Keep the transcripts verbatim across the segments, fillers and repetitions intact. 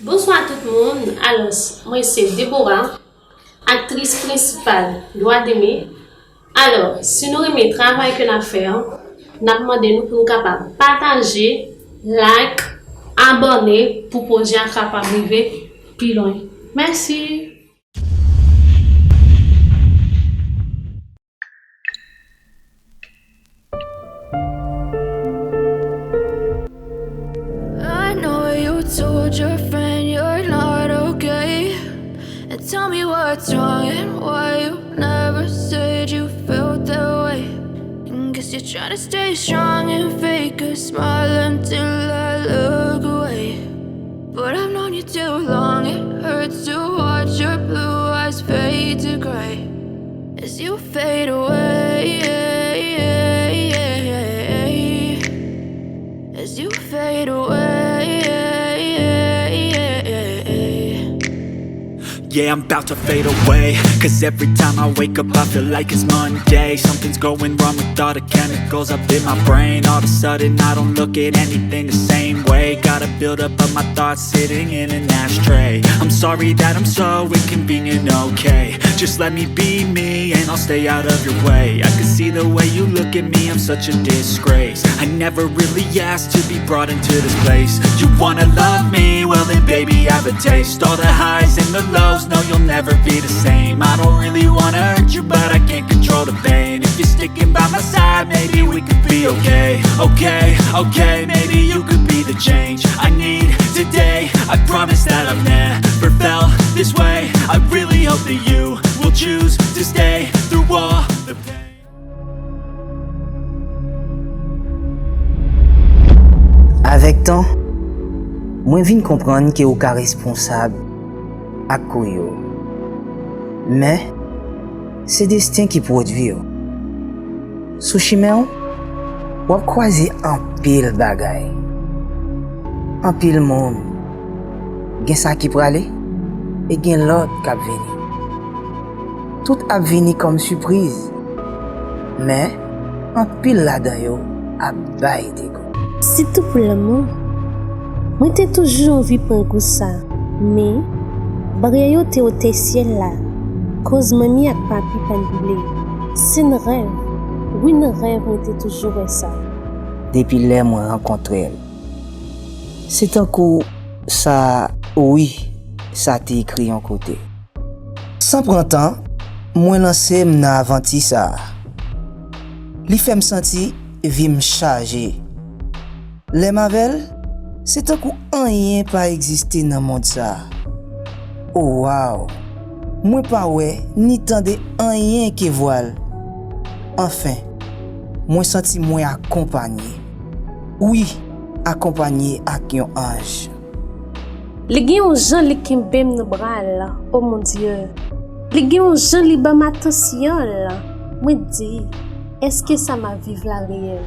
Bonswa tout moun, alò, mwen se Deborah, aktris prensipal Lwa Deme. Alò, si nou renmen travay ke n ap fè an, n ap mande nou pou nou kapab pataje, like, abòne pou pwojè a kapab rive pi lwen. Mèsi! I know you told your friend you're not okay. And tell me what's wrong and why you never said you felt that way. And guess you're trying to stay strong and fake a smile until I look away. But I've known you too long, it hurts to watch your blue eyes fade to gray as you fade away. As you fade away. Yeah, I'm about to fade away. Cause every time I wake up, I feel like it's Monday. Something's going wrong with all the chemicals up in my brain. All of a sudden, I don't look at anything the same way. Got a buildup of my thoughts sitting in an ashtray. I'm sorry that I'm so inconvenient, okay? Just let me be me and I'll stay out of your way. I can see the way you look at me, I'm such a disgrace. I never really asked to be brought into this place. You wanna love me? Well, then, baby, I have a taste. All the highs and the lows, no, you'll never be the same. I don't really wanna hurt you, but I can't control the pain. If you're sticking by my side, maybe we could be okay. Okay, okay, maybe you could be the change I need today. I promise that I've never felt this way. I really hope that you will choose to stay through all the pain. Avèk tan, mwen vin konprann ke ou ka responsab ak kouri w. Men, se desten ki pwodui w. Sou chimen w, w ap kwaze anpil bagay. Anpil moun. Gen sa ki prale, e gen lòt k ap vini. Tout ap vini kòm sipriz, men anpil ladan yo ap bay dego. Sitou pou lanmou. Mwen te toujou anvi pran gou sa, men baryè yo te otè syèl la, koz manmi ak papi pa n vle. Se nan rèv, wi nan rèv mwen te toujou wè sa. Depi lè mwen rankontre l, se tankou sa, wi, sa te ekri yon kote. San pran tan, mwen lanse m nan avanti sa a. Li fè m santi vi m chaje. Lè m avè l, se tankou anyen pa egziste nan mond sa a. O waw! Mwen pa wè ni tande anyen ke vwa l. Anfen, mwen santi mwen akonpanye. Wi, akonpanye ak yon anj. Li gen yon jan li kenbe m nan bra l, oh mon Dieu. Li gen yon jan li ban m atansyon l. Mwen di, èske sa m ap viv la reyèl?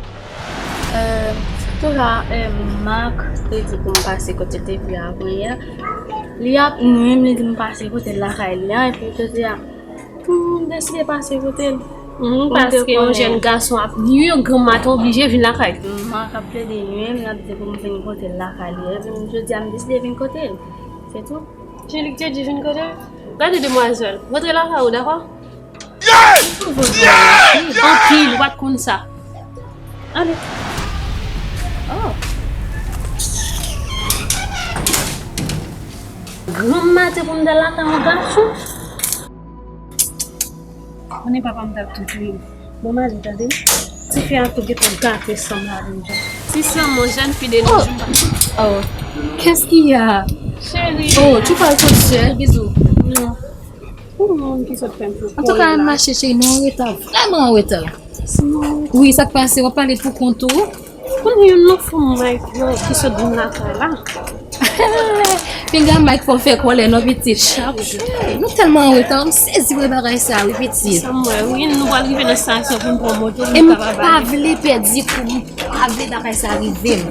Euh, Touka, euh, Marc te di pou m pase kote l te vle avan yè. Li ap nwi m, li di m pase kote l lakay li an, epi jodi a, m deside pase kote l. Paske yon jèn gason ap nwi w, granma te oblije vin lakay li. Marc ap plede nwi m, l ap di pou m vin kote l lakay li. Epi jodi a, m deside vin kote l. Se tou. Jan li te di vin kote l. Gade demwazèl, rantre lakay ou, dakò? Anpil, ou pa t konn sa. Ale. Oh. Granma te pou m t al lakay yon gason. Konnen papa m t ap tou touye m. Bon, m ale, tande. Tifi a tou gentan gate san m la menm jan. Si seulement jeune fille de nos jours. Oh, qu'est-ce qu'il y a? Chérie. Oh, tu parles toute seule, bisous. Non. Pou moun ki sot fè m fè. Antouka, al mache, cheri, nou an reta, vrèman an reta. Wi, sa k pase, w ap pale pou kont ou. Konnen youn nan fanm Mike yo ki sot vin lakay la. Pinga Mike fò fè kòlè non pitit. Chak jou. Nou tèlman an reta, m sezi wè bagay sa wi pitit. Sa m wè wi, nou pral rive nan estasyon pou n pran moto. E m pa vle pèdi kou, m pa vle bagay sa rive m.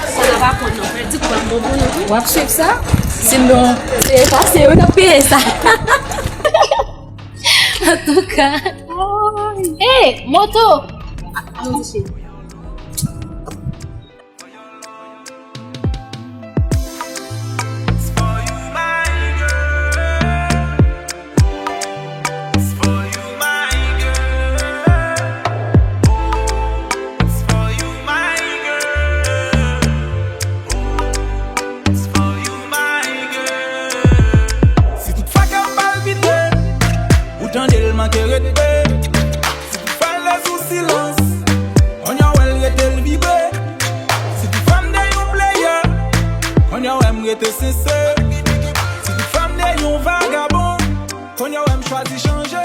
Sa n ap aprann non, pèdi kou ap bon pou nou wi. W ap swiv sa? Sinon, se pase yo k ap peye sa. Antouka. Hey, moto! Ann di cheri. Wè m rete sensè. Si tout fanm de yon vagabon, kounye a wè m chwazi chanje.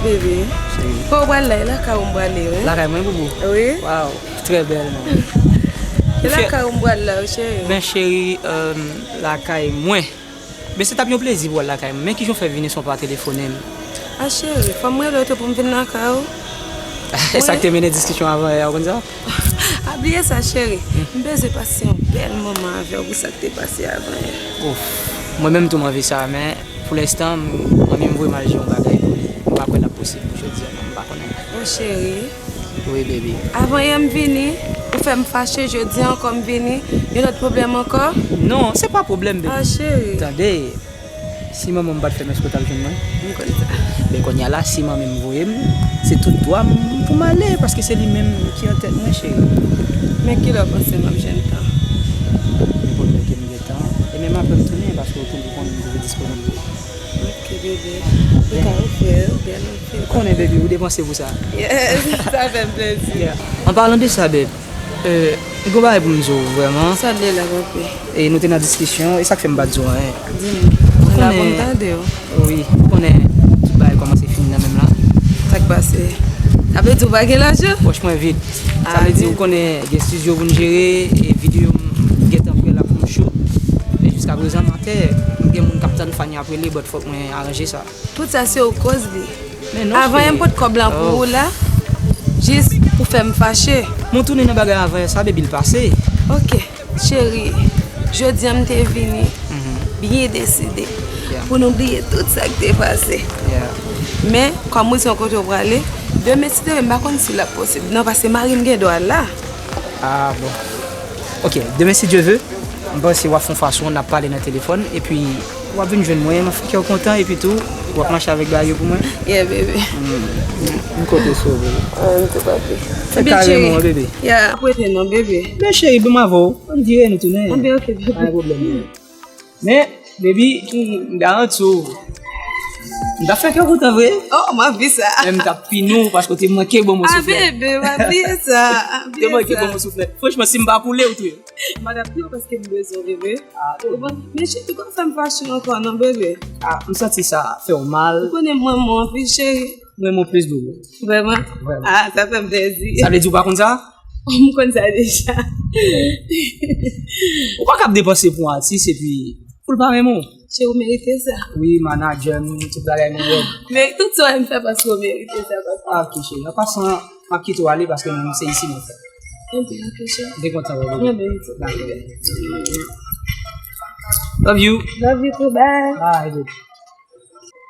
Bebe, kote w pral la? E lakay ou m prale, wi. Lakay mwen, boubou? Wi. Waw, trè bèl, man. E lakay ou m pral la, wi, cheri. Ben, cheri, euh, lakay mwen. Men se t ap yon plezi pou w al lakay mwen. Men kijan w fè vini san w pa telefone m? A cheri, fò m rele w tou pou m vin lakay ou. E sa k te mennen diskisyon avan yè a, ou konn sa? A bliye sa, cheri. M bezwen pase yon bèl moman avè w pou sa k te pase avan yè. Ouf, mwen menm tou m anvi sa, men pou lenstan, m anvi m voye m al jere yon bagay pou li. M pa kwè l ap posib pou jodi a, non, m pa konnen. O cheri. Wi, baby. Avan yè m vini, ou fè m fache, jodi a ankò m vini, yon lòt pwoblèm ankò? Non, se pa pwoblèm, baby. A, cheri. Tande, si manman m pa t fè m, èske w t ap jwenn mwen? M konn sa. Ben, kounye a la, si manmi m voye m, se tout dwa m pou m ale, paske se li menm ki an tèt mwen, cheri. Men kilè w panse m ap jwenn tan? Nenpòt lè ke m gen tan. E menm apre m tounen, paske w toujou konnen m toujou disponib. Ok, bebe. Ou ka ofri, bèl ofri. Ou konnen, baby, ou depanse pou sa. Yes, sa fè m plezi. Yeah. An palan de sa, babe, euh, gen yon bagay pou m di w vrèman. Sa l ye la, papi? E nou te nan diskisyon, e sa k fè m pa t di w anyen. Di m. Ou konnen, m la pou m tande w. Wi, ou konnen tout bagay kòmanse fini nan men m la. Sa k pase? Sa vle di ou pa gen lajan? Pòch mwen vid. Sa vle di, ou konnen, gen estidyo pou n jere, e videyo m gentan prè la pou m shoot. Men jiskaprezan m atè, m gen moun k ap tann Fanny ap rele, but fòk mwen aranje sa. Tout sa se ou koz li. Men non, cheri. Avan yè m pot kòb lan pou ou la, jis pou fè m fache. Men w tounen nan bagay avan yè sa, baby, l pase. Ok, cheri, jodi a m te vini byen deside pou nou bliye tout sa k te pase. Yeah. Men, kòm ou di yon kote w prale, demen si Dye vle, m pa konn si l ap posib. Non, paske mari m gen dwa la. Ah, bon. Ok, demen si Dye vle, m panse w ap fè yon fason, n ap pale nan telefòn, epi w ap vin jwenn mwen, m ap fè kè w kontan, epi tou, w ap mache avèk bagay yo pou mwen. Yeah, baby. Mm. M konte sou ou, baby. Ah, m tou papi. Fè kare mwen, baby. Yeah, ap rete non, baby. Men cheri, ban m avè w, ann vire nou tounen. Ann vire, ok, baby. Pa gen pwoblèm, non. Men, baby, m garanti w, m t ap fè kè w kontan vre. Oh, m anvi sa. Men m t ap pini w paske w te manke ban m yon souflèt. Ah, bebe, pa bliye sa. Ou te manke ban m yon souflèt. Franchman, si m pa koule, ou touye m. M pa t ap pini w paske m bezwen w, bebe. Ah, ou konprann? Men cheri, ou pa fè m fache ankò, non, bebe. Ah, m santi sa fè w mal. Ou konnen mwen, mwen anvi, cheri. Mwen, mwen plis, bebe. Vrèman? Vrèman. Ah, sa fè m plezi. Sa vle di ou pa konn sa? M konn sa deja. Ou pa kab depanse pou yon atis epi pou l pa renmen w. Cheri, ou merite sa. Wi, manadjè m, tout bagay mwen wè. Men tout sa w fè paske ou merite sa, papa. Ah, ok, cheri. An pasan, m ap kite w ale paske mwen se isi mwen fè. Ebyen, ok, cheri. M te kontan wè w. Mwen menm tou. Dakò. Love you. Love you too, bye. Bye, baby.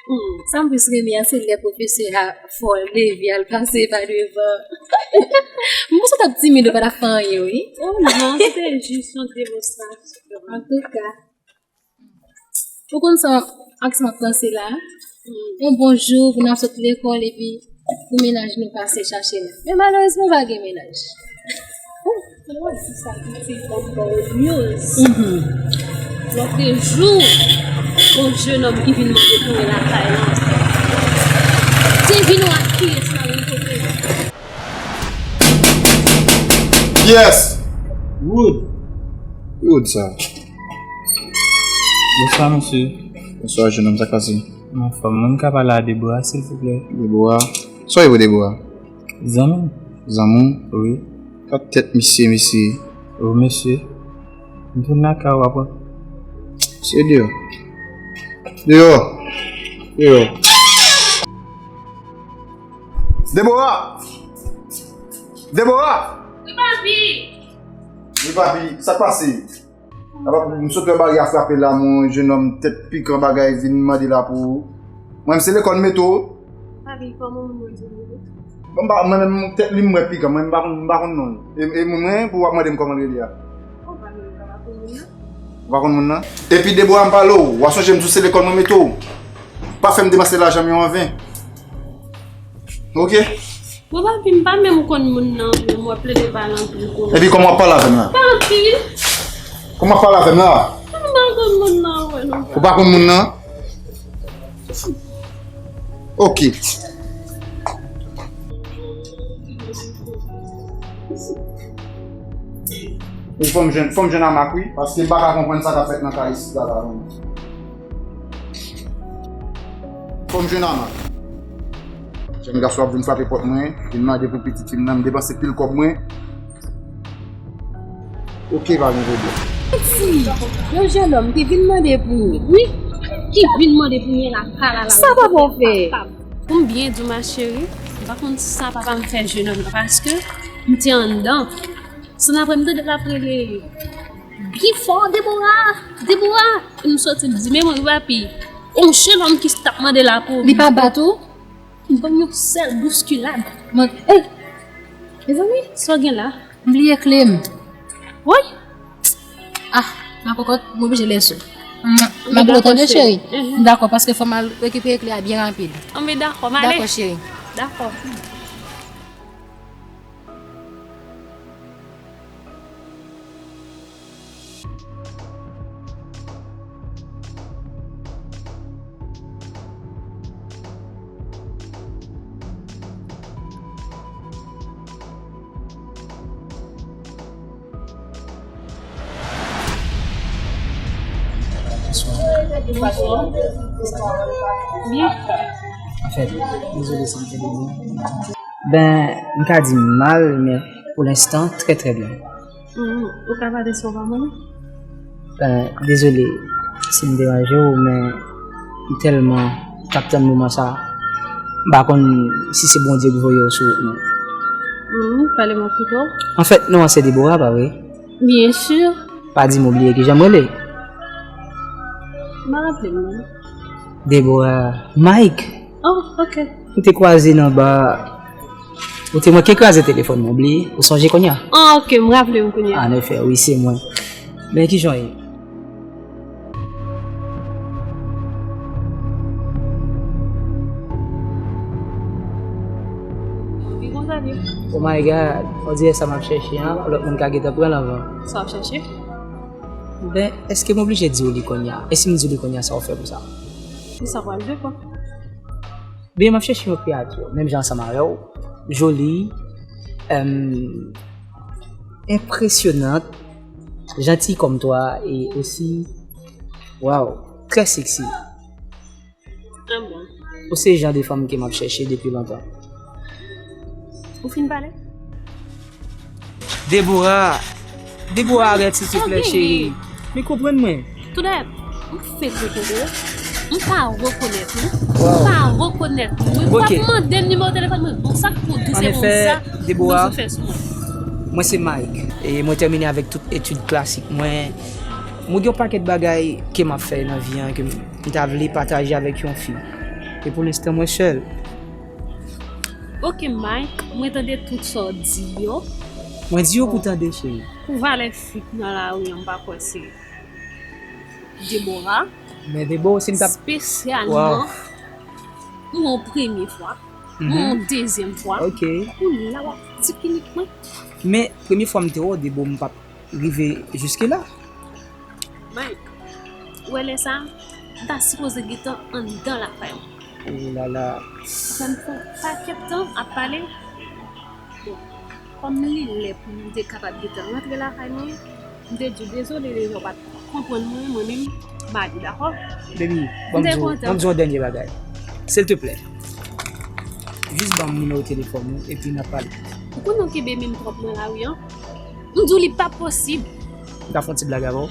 Hmm, sa m plis renmen an, se lè pwofesè a fè w leve al pase pa devan. M panse w t ap timid, ou pa t ap fè anyen, wi. Oh non, se te jis yon demonstrasyon. Antouka, ou konn sa, ak sa m ap panse la? Yon bon jou, pou n ap sot lekòl, epi pou mennaj nou pase chache nou. Men malerezman, pa gen mennaj. Ou wè si sa ki te kòm ba w news. Lòtrejou, yon jenòm ki vin mande pou mwen lakay lan. Te vin wè ak kiyès la renkontre. Kiyès? Wood. Wood sa. Bonswa, mesye. Bonswa, jenòm, sa k pase? M anfòm. Mwen ka pale a Debora, silvouplè? Debora? Sa w ye pou Debora? Zanmi m. Zanmi w? Wi. Gad tèt misye, mesye. O, mesye. M vin lakay ou apre. Mesye deyò. Deyò. Deyò. Debora! Debora! Wi, papi. Wi, papi, sa k pase? Apa, m sot wè baryè a frape la, yon jenòm tèt pikan bagay vin mande la pou ou. Mwen, se lekòl m mete w. Papi, kòman moun mwen di w? Bon, m pa, mwen menm, tèt li m wè pikan, mwen, m pa konn, m pa konn non l. E, e mwen, pou w ap mande m kòman l rele a. Ou pa menm ka pa konn moun nan. Ou pa konn moun nan? Epi Debora, m pale w, w a sonje m di w se lekòl mwen mete w. Pa fè m depanse lajan m yo an ven. Ok? Bon, papi, m pa menm konn moun nan, menm w ap plede pale anpil koze. Epi kòman w ap pale avè m la? Papi! Kòman w ap pale avè m la? M pa konn moun nan, wè, non. Ou pa konn moun nan? Ok. Fò m jwenn, fò m jwenn Amak, wi, paske m pa ka konprann sa k ap fèt nan kay isit la, la, non. Fò m jwenn Amak. Jèn gason ap vin frape pòt mwen, vin mande pou pitit fi m nan, m depanse pil kòb mwen. Oke, pa gen pwoblèm. Mèsi. Yon jennonm ki vin mande pou mwen, wi. Ki vin mande pou mwen la, pa la, la. Sa papa w fè? Pou m byen di w, ma chérie, m pa konn sa papa m fè jennonm nan, paske m te anndan. San apre m tande l ap rele byen fò, Debora, Debora. M soti, m di, men mwen, papi, yon jennonm ki t ap mande la pou li pa bat ou? M pran yon sèl bouskilad. Mwen, ey, mezanmi, sa w gen la? M bliye kle m. Woy! Ah, ma cocotte, m oblije lese w. M ap rele w tande, cheri. M dakò, paske fò m al rekipere kle a byen rapid. Anben, dakò, m ale. Dakò, cheri. Dakò. Byen. Anfèt, dezole si m fè de mo. Ben, m ka di mal, men pou lenstan, trè, trè byen. Ou ka pale san w pa mande? Ben, dezole si m deranje w, men m tèlman t ap tann moman sa a. M pa konn si se Bondye ki voye w sou wout mwen. Pale mwen pito. Anfèt, non an se Debora, pa vre? Byen si. Pa di m ou bliye kijan m rele. M pa raple m non. Debora, Mike. Oh, ok. Nou te kwaze nan ba. Ou te manke kraze telefòn mwen, ou bliye? Ou sonje kounye a? Ah, ok, m raple m kounye a. Anefè, wi, se mwen. Men kijan w ye? Oh my God, on dirè sa m ap chèche an, lòt moun ka gentan pran l anvan. Sa w ap chèche? Ben, èske m oblije di w li kounye a? E si m di w li kounye a, sa w fè pou sa? Kisa pral vin pran? Byen, m ap chèche yon kreyati, menm jan ansanm avè w, joli, em, enpresyonant, jantiy kòm twa, e osi, waw, trè seksi. Ah bon? Ou se jan de fanm ke m ap chèche depi lontan. Ou fin pale? Debora! Debora, arèt, silvouplè, cheri. Men konprann mwen. Toudabò, m fenk rekonèt ou. M pa rekonèt ou. M pa rekonèt ou. Mwen, w ap mande m nimewo telefòn mwen. Bon, sa k pou di se konsa. Anefè, Debora, mwen se Mike. E mwen tèmine avèk tout etid klasik mwen. Mwen gen yon pakèt bagay ke m ap fè nan vi an, ke m, m ta vle pataje avèk yon fi. E pou lenstan, mwen sèl. Ok, Mike, mwen tande tout sa w di yo. Mwen di yo pou tande, cheri. Pou valè fi k nan lari an, m pa kwè se Debora. Men Debora, si m t ap... Espesyalman, waw, pou yon premye fwa, pou yon dezyèm fwa. Ok. Ou la w ap di kinik mwen. Men premye fwa m te wè w, Debora, m p ap rive jiske la. Mike, ou wè lè sa a, m ta sipoze gentan anndan lakay mwen. Oh la la. Sa n fè yon pakèt tan ap pale. Bon, kòm li lè pou m te kapab gentan rantre lakay mwen, m te di w dezole deja w pa t konprann mwen, mwen menm, m ale, dakò? Baby, ban m di w, ban m di w yon dènye bagay. Silteplè. Jis ban m nimewo telefòn ou, epi n ap pale. Ou konnen w kenbe men m twòp nan lari an? M di w li pa posib. M ka fè yon ti blag avè w?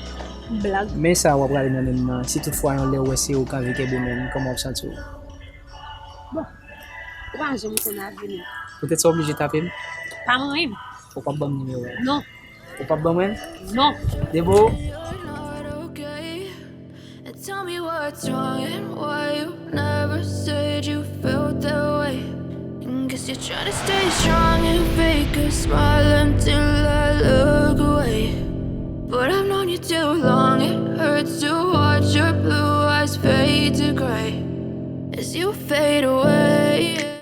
Blag? Men sa w ap rale nan men m nan, si toutfwa yon lè w wè se ou k anvi kenbe men m, kòman w ap santi w? Bon, ou pa janm konn avni m. Poutèt sa w oblije tape m? Pa manyen m. Ou p ap ban m nimewo a? Non. Ou p ap ban mwen l? Non. Debo? And tell me what's wrong and why you never said you felt that way. And guess you're trying to stay strong and fake a smile until I look away. But I've known you too long, it hurts to watch your blue eyes fade to gray as you fade away.